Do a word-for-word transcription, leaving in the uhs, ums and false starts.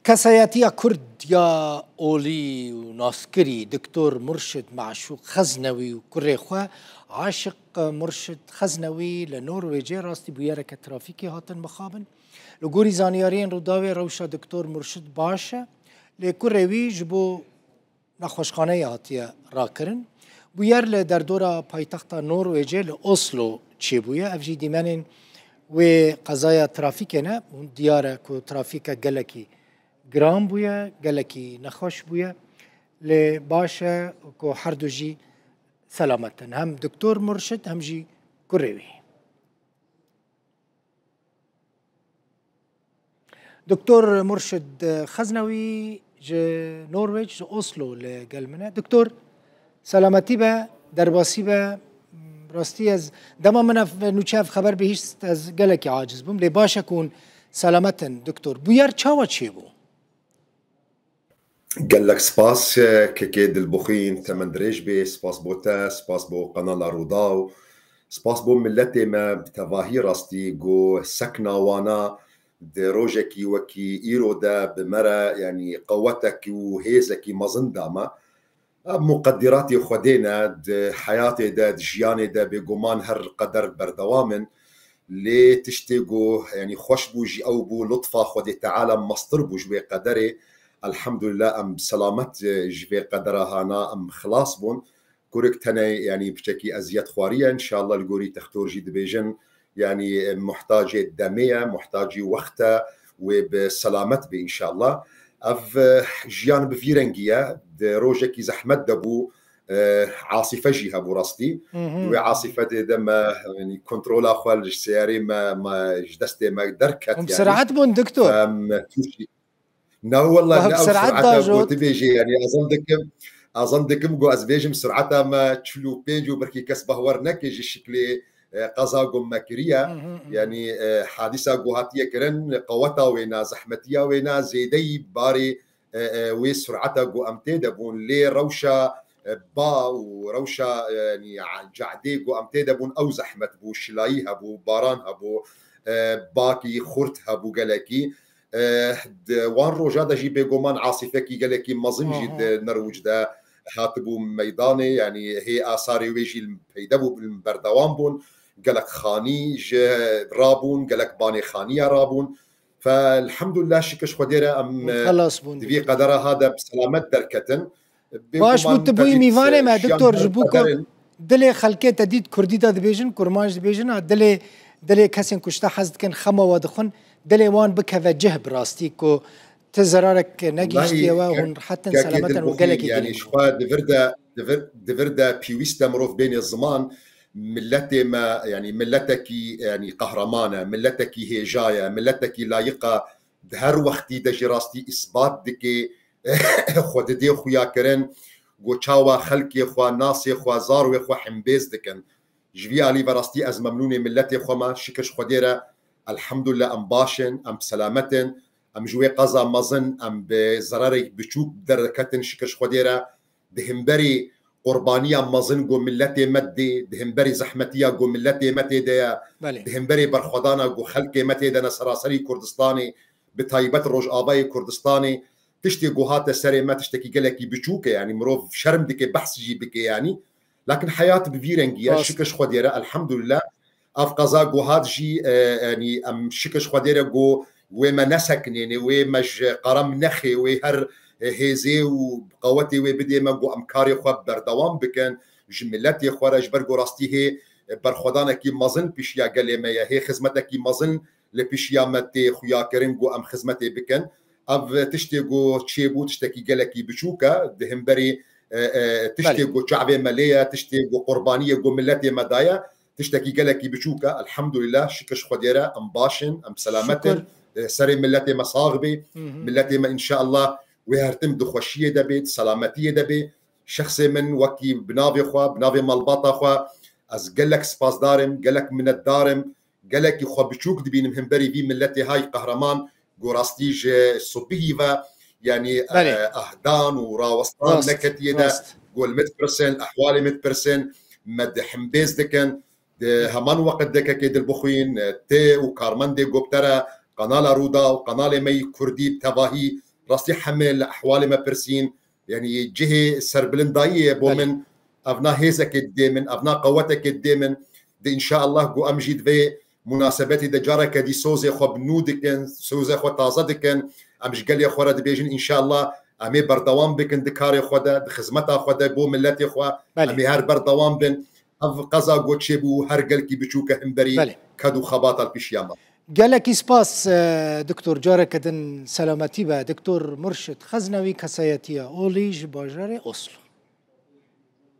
Kesayetiya Kurd ya olî û naskirî Doktor Murşid Meşûq Xeznewî û kurê xwe Aşiq Murşid Xeznewî li Norwêcê rastî bûyereke trafîkê hatin mixabin. Li gorî zanyariyên Rûdawê rewşa Doktor Murşid baş e, lê kurê wî ji bo nexweşxaneyê hatiye rakirin. Bûyer li derdora paytexta Norwêcê li Oslo çêbûye. Ev jî dîmenên wê qezaya trafîkê ne. Hûn diyar e ku trafîke gelekî giran bûye, gelekî nexweş bûye. Lê baş e ku herdu jî selamet in. Hem Doktor Murşid hem jî kurê wî. Doktor Murşid Xeznewî ji Norwêc, ji Oslo li gel min e. Doktor, selametî be, derbasî be. Rastî ez, dema min ev nûçe, ev xeber bihîst, ez gelekî aciz bûm. Lê baş e ku hûn selamet in, Doktor. Bûyer çawa çêbû? Gelek spas, e, kekê Dilbixwîn, te min dirêj bê, spas bo te, spas bo Kanala Rûdaw, spas bo miletê me bi tevahî rastî ku sekna wana di rojekî wekî îro de bi me re, yanî qewetek û hêzekî mezin da me. Ev muqedîratê Xwedê ne, di heyatê de, di jiyanê de bêguman her qeder berdewam in. Lê tiştê ku, yanî xweş bû jî ew bû, lutfa Xwedê Teala mestir bû ji wê qederê. Elhamdulillah em selamet, e, ji vê qedera hana em xilas bûn. Kurik tenê, yanî piçekî eziyet xwariye. Înşallah li gorî textor jî dibêjin, yanî, e, muhtacê demê ye, muhtacî wext e, wê bi selamet bê înşallah. Ev, e, jiyan bi vî rengî ye. Di rojekî zehmet de bû, e, asîfe jî hebû rastî. Hı hı. Wê asîfetê de me, yanî kontrola xwe li seyarê me, me ji destê me derket, Hûn bi yanî. Seraet bûn, doktor? Em tûşî-, Na wela, Wah, ne ew seraet sureta da jot. Ku dibêjê, yanî azan dikim, azan dikim ku ez bêjim sureta me çil û pênc û belkî kes bahwer neke ji şiklê, e, qeza ku me kiriye. Hı hı, hı. Yanî, e, hadîsa ku hatiye kirin, qeweta wê na, zehmetiya wê na, zêdeyî barê, e, e, wê sureta ku em tê de bûn. Lê rewşa, e, ba û rewşa, e, yanî, cadê ku em tê de bûn, ew zehmet bû, şilayî hebû, baran hebû, e, bakî xurt hebû gelekî. Eh, di wan roja de jî bêguman asîfekî gelekî mezin jî Aha. di Norwij de hatibû meydanê, yanî hê asarê wê jî peyde bû, berdewam bûn. Gelek xanî ji rabûn, gelek banê xaniya rabûn. Fe elhamdulillah, şikir ji Xwedê re em, Hûn xelas bûn, di vî doktor. Qedera ha de bi selamet derketin. Baş bû, bêguman tu bûyî pevît, mîvanê me, eh, doktor, jiyan ji bo ku qederin. Dilê xelkê te dît, kurdî de dibêjin, kurmanc dibêjin, ha, dilê, dilê kesên ku ji te hez dikin, xema we dixwin, dilê wan bikeve cih bi rastî, ku ti zerarek negihîştiye we, Wellahî, hûn rehet in, ke-, selamet in û Dilbixwîn, gelekî yanî, girîng ji bû. Xwe di vir de, di vir, di vir de pêwîst e mirov bênê ziman, miletê me, yanî, miletekî, yanî, qehreman e, miletekî hêja ye, miletekî layiqa di her wextî de jî rastî îsbat dike, xwe didê xuyakirin, ku çawa xelkê xwe, nasê xwe, zarwê xwe hembêz dikin. Ji vî alî ve rastî ez memnûnê miletê xwe me, şikir ji Xwedê re, elhamdulillah em baş in, em bi selamet in, em ji wê qeza mezin, em bi zerarek biçûk derketin, şikir ji Xwedê re, di hemberî qurbaniya mezin ku miletê me didê, di hemberî zehmetiya ku miletê me tê de ye, Belê. Di hemberî berxwedana ku xelkê me tê de ne seraserî Kurdistanê, bi taybet Rojavayê Kurdistanê, tiştê ku hate serê me tiştekî gelekî biçûk e, yanî mirov şerm dike behs jî bike yanî. Lakin heyat bi vî rengî ye, Rast. Şikir ji Xwedê re, elhamdulillah. Ev qeza ku hat jî, e, yanî em şikir ji Xwedê re ku wê me nesekinêne, wê me ji qerem nexê, wê her, e, hêzê û qewetê wê bidê me ku em karê xwe berdewam bikin, ji miletê xwe re, ji ber ku rastî hê, e, berxwedanekî mezin pişiya gelê me ye, hê xizmetekî mezin li pişiya me tê xuyakirin ku em xizmetê bikin. Ev tiştê ku çêbû tiştekî gelekî biçûk e, di hemberî, e, e, tiştê Belê. Ku çavê me lê ye, tiştê ku qurbaniyê ku miletê me daye, tiştekî gelekî biçûk e. Elhamdulillah, şikir ji Xwedê re, em baş in, em selamet in. Şikir. E, serê miletê me sax bê. Hı hı. Miletê me înşallah wê her tim di xweşiyê de bê, di selametiyê de bê. Şexsê min wekî bi navê xwe, bi navê malbata xwe, ez gelek spasdar im, gelek minetdar im. Gelekî xwe biçûk dibînim hemberî vî miletê hay qehreman, ku rastî ji subihî ve, yanî, Belê. e, ahdan û rawestan Rast, neketiye de, rast. Ku li min dipirsin, ehwalê min dipirsin, me di hembêz dikin. Di heman weqt de kekê Dilbixwîn, e, tê û karmendê goptera Kanala Rûdaw, kanalê me yî kurdî bi tevahî Rastî hemê li ehwalê me pirsîn. Yanî cihê serbilindayî ye bo Belê. min. Evna hêzekê didê min, evna qewetekê didê min. Di înşaallah ku em jî di vê munasebetî de careke dî sozê xwe bi nû dikin, sozê xwe taze dikin. Em ji gelê xwe re dibêjin înşaallah em ê berdewam bikin di karê xwe de, di xizmeta xwe de bo miletê xwe. Belê. Em ê her berdewam bin. Ev qeza ku çêbû her gelkî biçûk e himberî Belê. ked û xebata li pêşiya me. Gelekî spas, e, doktor. Careke din selametî be. Doktor Murşid Xeznewî, kesayetiya olî ji bajarê Oslo.